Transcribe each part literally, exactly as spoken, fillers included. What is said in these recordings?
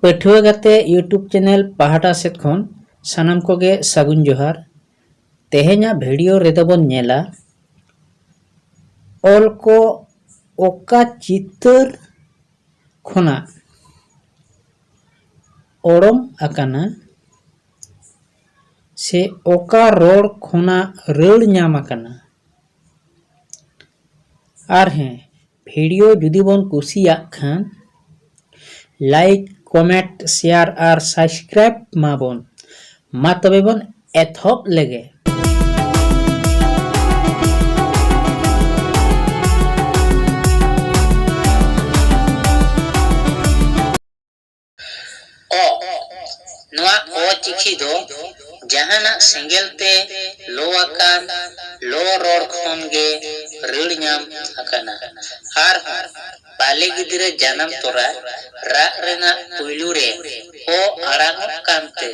ᱯᱟᱹᱴᱷᱩᱣᱟᱹ ᱜᱟᱛᱮ YouTube channel ᱯᱟᱦᱴᱟ ᱥᱮᱫ ᱠᱷᱚᱱ ᱥᱟᱱᱟᱢ ᱠᱚᱜᱮ ᱥᱟᱹᱜᱩᱱ ᱡᱚᱦᱟᱨ᱾ ᱛᱮᱦᱮᱧᱟᱜ video ᱨᱮᱫᱚ ᱵᱚᱱ ᱧᱮᱞᱟ ᱚᱞ ᱠᱚ ᱚᱠᱟ ᱪᱤᱛᱟᱹᱨ ᱠᱷᱚᱱᱟᱜ ᱚᱲᱚᱝ ᱟᱠᱟᱱᱟ ᱥᱮ ᱚᱠᱟ ᱨᱚᱲ ᱠᱷᱚᱱᱟᱜ ᱨᱟᱹᱲ ᱧᱟᱢ ᱟᱠᱟᱱᱟ᱾ ᱟᱨ ᱦᱮᱸ, video ᱡᱩᱫᱤ ᱵᱚᱱ ᱠᱩᱥᱤᱭᱟᱜ ᱠᱷᱟᱱ like, comment, share ᱟᱨ subscribe ᱢᱟᱵᱚᱱ᱾ ᱢᱟ ᱛᱚᱵᱮ ᱵᱚᱱ ᱮᱛᱚᱦᱚᱵ ᱞᱮᱜᱮ᱾ ᱚ, ᱱᱚᱣᱟ ᱚ ᱪᱤᱠᱷᱤ ᱫᱚ ᱡᱟᱦᱟᱱᱟᱜ ᱥᱮᱸᱜᱮᱞ ᱛᱮ ᱞᱚ ᱟᱠᱟᱱ ᱞᱚ ᱨᱚᱲ ᱠᱷᱚᱱ ᱜᱮ ᱨᱟᱹᱲ ᱧᱟᱢ ᱟᱠᱟᱱᱟ᱾ ᱟᱨᱦᱚᱸ ᱵᱟᱞᱮ ᱜᱤᱫᱽᱨᱟᱹ ᱡᱟᱱᱟᱢ ᱛᱚᱨᱟ ᱨᱟᱜ ᱨᱮᱱᱟᱜ ᱯᱩᱭᱞᱩ ᱨᱮ ᱚ ᱟᱲᱟᱝᱚᱜ ᱠᱟᱱᱛᱮ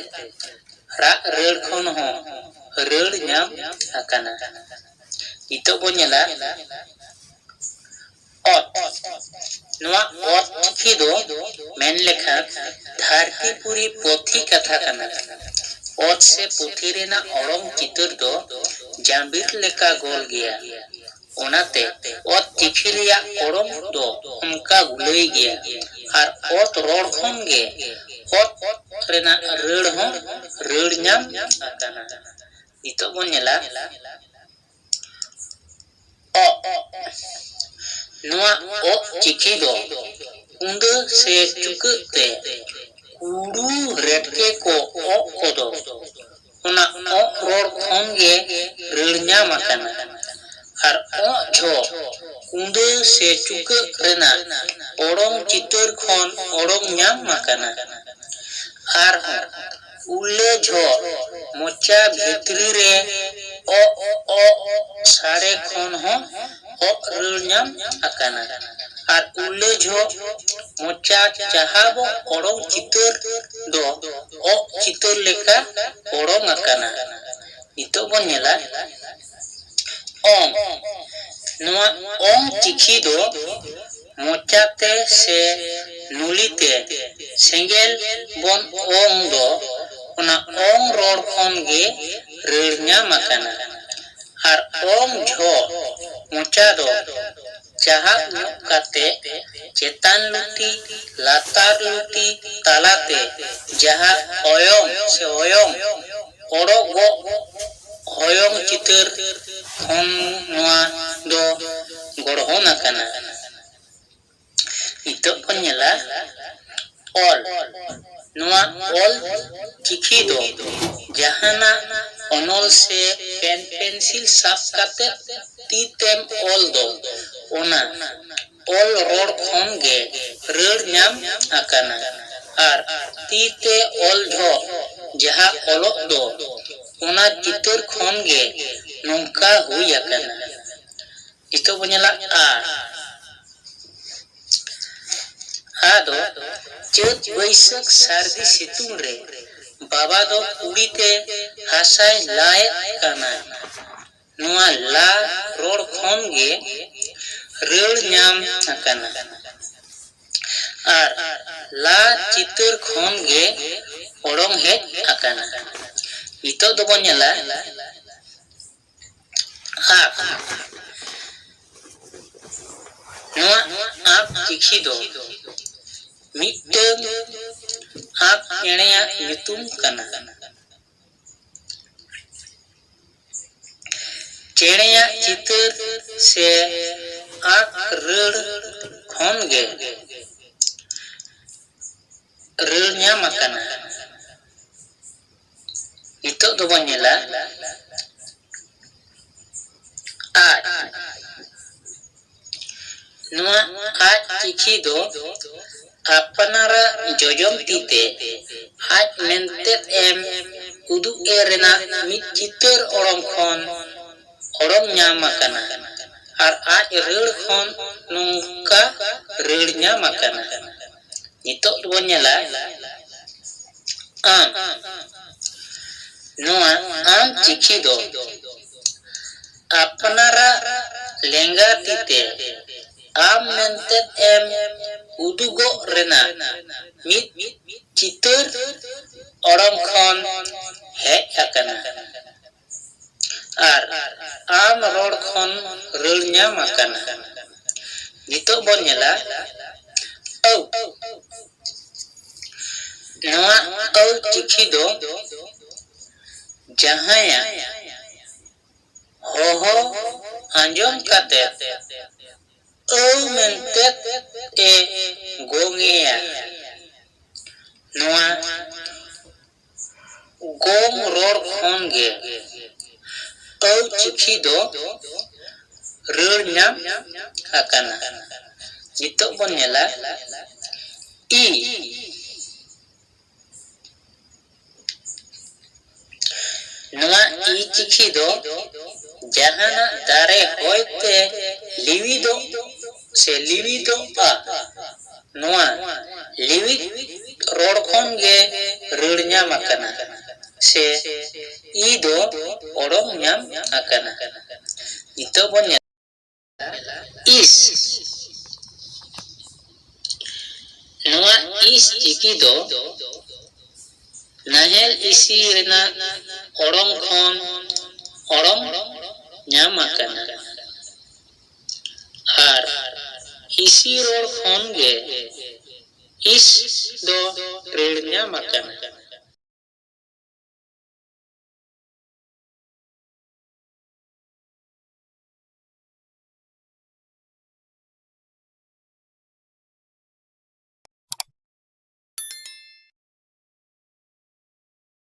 ᱨᱟᱜ ᱨᱟᱹᱲ ᱠᱷᱚᱱ ᱦᱚᱸ ᱨᱟᱹᱲ ᱧᱟᱢ ᱟᱠᱟᱱᱟ᱾ ᱱᱤᱛᱚᱜ ᱵᱚᱱ ᱧᱮᱞᱟ ᱚᱛ᱾ ᱱᱚᱣᱟ ᱚᱛ ᱪᱤᱠᱷᱤ ᱫᱚ ᱢᱮᱱ ᱞᱮᱠᱷᱟᱱ ᱫᱷᱟᱹᱨᱛᱤ ᱯᱩᱨᱤ ᱯᱩᱛᱷᱤ ᱠᱟᱛᱷᱟ ᱠᱟᱱᱟ᱾ ᱚᱛ ᱥᱮ ᱯᱩᱛᱷᱤ ᱨᱮᱱᱟᱜ ᱚᱲᱚᱝ ᱪᱤᱛᱟᱹᱨ ᱫᱚ ᱡᱟᱸᱵᱤᱨ ᱞᱮᱠᱟ ᱜᱳᱞ ᱜᱮᱭᱟ᱾ ᱚᱱᱟᱛᱮ ᱚᱛ ᱪᱤᱠᱷᱤ ᱨᱮᱭᱟᱜ ᱚᱲᱚᱝ ᱫᱚ ᱚᱱᱠᱟ ᱜᱩᱞᱟᱹᱭ ᱜᱮᱭᱟ᱾ ᱟᱨ ᱚᱛ ᱨᱚᱲ ᱠᱷᱚᱱ ᱜᱮ ᱚᱛ ᱨᱮᱱᱟᱜ ᱨᱟᱹᱲ ᱦᱚᱸ ᱨᱟᱹᱲ ᱧᱟᱢ ᱟᱠᱟᱱᱟ᱾ ᱱᱤᱛᱚᱜ ᱵᱚᱱ ᱧᱮᱞᱟ ᱚᱜ᱾ ᱱᱚᱣᱟ ᱚᱜ ᱪᱤᱠᱷᱤ ᱫᱚ ᱠᱩᱸᱫᱟᱹ ᱥᱮ ᱪᱩᱠᱟᱹᱜ ᱛᱮ ᱠᱩᱲᱩ ᱨᱮᱴᱠᱮ ᱠᱚ ᱚᱜ ᱠᱚᱫᱚ ᱚᱱᱟ ᱚᱜ ᱨᱚᱲ ᱠᱷᱚᱱ ᱜᱮ ᱨᱟᱹᱲ ᱧᱟᱢ ᱟᱠᱟᱱᱟ᱾ ᱟᱨ ᱚᱜ ᱡᱷᱚᱜ ᱠᱩᱸᱫᱟᱹ ᱥᱮ ᱪᱩᱠᱟᱹᱜ ᱨᱮᱱᱟᱜ ᱚᱲᱚᱝ ᱪᱤᱛᱟᱹᱨ ᱠᱷᱚᱱ ᱚᱲᱚᱝ ᱧᱟᱢ ᱟᱠᱟᱱᱟ᱾ ᱟᱨᱦᱚᱸ ᱩᱞᱟᱹ ᱡᱷᱚᱜ ᱢᱚᱪᱟ ᱵᱷᱤᱛᱨᱤ ᱨᱮ ᱚᱜ ᱚᱜ ᱥᱟᱰᱮ ᱠᱷᱚᱱ ᱦᱚᱸ ᱚᱜ ᱨᱟᱹᱲ ᱧᱟᱢ ᱟᱠᱟᱱᱟ᱾ ᱟᱨ ᱩᱞᱟᱹ ᱡᱷᱚᱜ ᱢᱚᱪᱟ ᱪᱟᱦᱟᱵᱚᱜ ᱚᱲᱚᱝ ᱪᱤᱛᱟᱹᱨ ᱫᱚ ᱚᱜ ᱪᱤᱛᱟᱹᱨ ᱞᱮᱠᱟ ᱚᱲᱚᱝ ᱟᱠᱟᱱᱟ᱾ ᱱᱤᱛᱚᱜ ᱵᱚᱱ ᱧᱮᱞᱟ ᱚᱝ᱾ ᱱᱚᱣᱟ ᱚᱝ ᱪᱤᱠᱷᱤ ᱫᱚ ᱢᱚᱪᱟᱛᱮ ᱥᱮ ᱱᱩᱞᱤᱛᱮ ᱥᱮᱸᱜᱮᱞ ᱵᱚᱱ ᱚᱝ ᱫᱚ, ᱚᱱᱟ ᱚᱝ ᱨᱚᱲ ᱠᱷᱚᱱ ᱜᱮ ᱨᱟᱹᱲ ᱧᱟᱢ ᱟᱠᱟᱱᱟ᱾ ᱟᱨ ᱚᱝ ᱡᱷᱚᱜ ᱢᱚᱪᱟ ᱫᱚ ᱪᱟᱦᱟᱵ ᱧᱚᱜ ᱠᱟᱛᱮ ᱪᱮᱛᱟᱱ ᱞᱩᱴᱤ ᱞᱟᱛᱟᱨ ᱞᱩᱴᱤ ᱛᱟᱞᱟᱛᱮ ᱡᱟᱦᱟᱸ ᱚᱭᱚᱝ ᱥᱮ ᱚᱭᱚᱝ ᱚᱰᱚᱠᱚᱜ ᱦᱚᱭᱚᱝ ᱪᱤᱛᱟᱹᱨ ᱠᱷᱚᱱ ᱱᱚᱣᱟ ᱫᱚ ᱜᱚᱲᱦᱚᱱ ᱟᱠᱟᱱᱟ᱾ ᱱᱤᱛᱚᱜ ᱵᱚᱱ ᱧᱮᱞᱟ ᱚᱞ᱾ ᱱᱚᱣᱟ ᱚᱞ ᱪᱤᱠᱤ ᱫᱚ ᱡᱟᱦᱟᱱᱟᱜ ᱚᱱᱚᱞ ᱥᱮ ᱯᱮᱱ ᱯᱮᱱᱥᱤᱞ ᱥᱟᱵ ᱠᱟᱛᱮ ᱛᱤ ᱛᱮᱢ ᱚᱞ ᱫᱚ, ᱚᱱᱟ ᱚᱞ ᱨᱚᱲ ᱠᱷᱚᱱ ᱜᱮ ᱨᱟᱹᱲ ᱧᱟᱢ ᱟᱠᱟᱱᱟ᱾ ᱟᱨ ᱛᱤ ᱛᱮ ᱚᱞ ᱡᱚᱦᱚᱜ ᱡᱟᱦᱟᱸ ᱚᱞᱚᱜ ᱫᱚ, ᱚᱱᱟ ᱪᱤᱛᱟᱹᱨ ᱠᱷᱚᱱ ᱜᱮ ᱱᱚᱝᱠᱟ ᱦᱩᱭ ᱟᱠᱟᱱᱟ᱾ ᱱᱤᱛᱚᱜ ᱵᱚᱱ ᱧᱮᱞᱟ ᱟ᱾ ᱟ ᱫᱚ ᱪᱟᱹᱛ ᱵᱟᱹᱭᱥᱟᱹᱠᱷ ᱥᱟᱹᱨᱫᱤ ᱥᱤᱛᱩᱝ ᱨᱮ ᱵᱟᱵᱟ ᱫᱚ ᱠᱩᱲᱤ ᱛᱮ ᱦᱟᱥᱟᱭ ᱞᱟᱭᱮᱫ ᱠᱟᱱᱟ᱾ ᱱᱚᱣᱟ ᱞᱟ ᱨᱚᱲ ᱠᱷᱚᱱ ᱜᱮ ᱨᱟᱹᱲ ᱧᱟᱢ ᱟᱠᱟᱱᱟ᱾ ᱟᱨ ᱞᱟ ᱪᱤᱛᱟᱹᱨ ᱠᱷᱚᱱ ᱜᱮ ᱚᱰᱚᱝ ᱦᱮᱡ ᱟᱠᱟᱱᱟ᱾ ᱱᱤᱛᱚᱜ ᱫᱚᱵᱚᱱ ᱧᱮᱞᱟ ᱟᱜ᱾ ᱱᱚᱣᱟ ᱟᱜ ᱪᱤᱠᱷᱤ ᱫᱚ ᱢᱤᱫᱴᱟᱹᱝ ᱟᱜ ᱪᱮᱬᱮᱭᱟᱜ ᱧᱩᱛᱩᱢ ᱠᱟᱱᱟ᱾ ᱪᱮᱬᱮᱭᱟᱜ ᱪᱤᱛᱟᱹᱨ ᱥᱮ ᱟᱜ ᱨᱟᱹᱲ ᱠᱷᱚᱱ ᱜᱮ ᱨᱟᱹᱲ ᱧᱟᱢ ᱟᱠᱟᱱᱟ᱾ ᱱᱤᱛᱚᱜ ᱫᱚᱵᱚᱱ ᱧᱮᱞᱟ ᱟᱡ᱾ ᱱᱚᱣᱟ ᱟᱡ ᱪᱤᱠᱷᱤ ᱫᱚ ᱟᱯᱱᱟᱨᱟᱜ ᱡᱚᱡᱚᱢ ᱛᱤ ᱛᱮ ᱟᱡ ᱢᱮᱱᱛᱮᱫ ᱮᱢ ᱩᱫᱩᱜ ᱮ ᱨᱮᱱᱟᱜ ᱢᱤᱫ ᱪᱤᱛᱟᱹᱨ ᱚᱲᱚᱝ ᱠᱷᱚᱱ ᱚᱲᱚᱝ ᱧᱟᱢ ᱟᱠᱟᱱᱟ᱾ ᱟᱨ ᱟᱡ ᱨᱟᱹᱲ ᱠᱷᱚᱱ ᱱᱚᱝᱠᱟ ᱨᱟᱹᱲ ᱧᱟᱢ ᱟᱠᱟᱱᱟ᱾ ᱱᱤᱛᱚᱜ ᱫᱚᱵᱚᱱ ᱧᱮᱞᱟ ᱟᱢ᱾ ᱱᱚᱣᱟ ᱟᱢ ᱪᱤᱠᱷᱤ ᱫᱚ ᱟᱯᱱᱟᱨᱟᱜ ᱞᱮᱸᱜᱟ ᱛᱤ ᱛᱮ ᱟᱢ ᱢᱮᱱᱛᱮ ᱮᱢ ᱩᱫᱩᱜᱚᱜ ᱨᱮᱱᱟᱜ ᱢᱤᱫ ᱪᱤᱛᱟᱹᱨ ᱚᱲᱚᱝ ᱠᱷᱚᱱ ᱦᱮᱡ ᱟᱠᱟᱱᱟ ᱟᱨ ᱟᱢ ᱨᱚᱲ ᱠᱷᱚᱱ ᱨᱟᱹᱲ ᱧᱟᱢ ᱟᱠᱟᱱᱟ᱾ ᱱᱤᱛᱚᱜ ᱵᱚᱱ ᱧᱮᱞᱟ ᱟᱹᱣ᱾ ᱱᱚᱣᱟ ᱟᱹᱣ ᱪᱤᱠᱷᱤ ᱫᱚ ᱡᱟᱦᱟᱸᱭᱟᱜ ᱦᱚᱦᱚ ᱟᱸᱡᱚᱢ ᱠᱟᱛᱮ ᱟᱹᱣ ᱢᱮᱱᱛᱮ ᱮ ᱜᱚᱝᱮᱭᱟ᱾ ᱱᱚᱣᱟ ᱜᱚᱝ ᱨᱚᱲ ᱠᱷᱚᱱ ᱜᱮ ᱟᱹᱣ ᱪᱤᱠᱷᱤ ᱫᱚ ᱨᱟᱹᱲ ᱧᱟᱢ ᱟᱠᱟᱱᱟ᱾ ᱱᱤᱛᱚᱜ ᱵᱚᱱ ᱧᱮᱞᱟ ᱤ᱾ ᱱᱚᱣᱟ ᱤ ᱪᱤᱠᱷᱤ ᱫᱚ ᱡᱟᱦᱟᱱᱟᱜ ᱫᱟᱨᱮ ᱦᱚᱭᱛᱮ ᱞᱤᱣᱤᱫᱚᱜ ᱥᱮ ᱞᱤᱣᱤᱫᱚᱜᱼᱟ᱾ ᱱᱚᱣᱟ ᱞᱤᱣᱤᱫ ᱨᱚᱲ ᱠᱷᱚᱱ ᱜᱮ ᱨᱟᱹᱲ ᱧᱟᱢ ᱟᱠᱟᱱᱟ ᱥᱮ ᱤ ᱫᱚ ᱚᱰᱚᱝ ᱧᱟᱢ ᱟᱠᱟᱱᱟ᱾ ᱱᱤᱛᱚᱜ ᱵᱚᱱ ᱧᱮᱞᱟ ᱤᱥ᱾ ᱱᱚᱣᱟ ᱤᱥ ᱪᱤᱠᱤ ᱫᱚ ᱱᱟᱦᱮᱞ ᱤᱥᱤ ᱨᱮᱱᱟᱜ ᱚᱲᱚᱝ ᱠᱷᱚᱱ ᱚᱲᱚᱝ ᱧᱟᱢ ᱟᱠᱟᱱᱟ᱾ ᱟᱨ ᱤᱥᱤ ᱨᱚᱲ ᱠᱷᱚᱱ ᱜᱮ ᱤᱥ ᱫᱚ ᱨᱟᱹᱲ ᱧᱟᱢ ᱟᱠᱟᱱᱟ᱾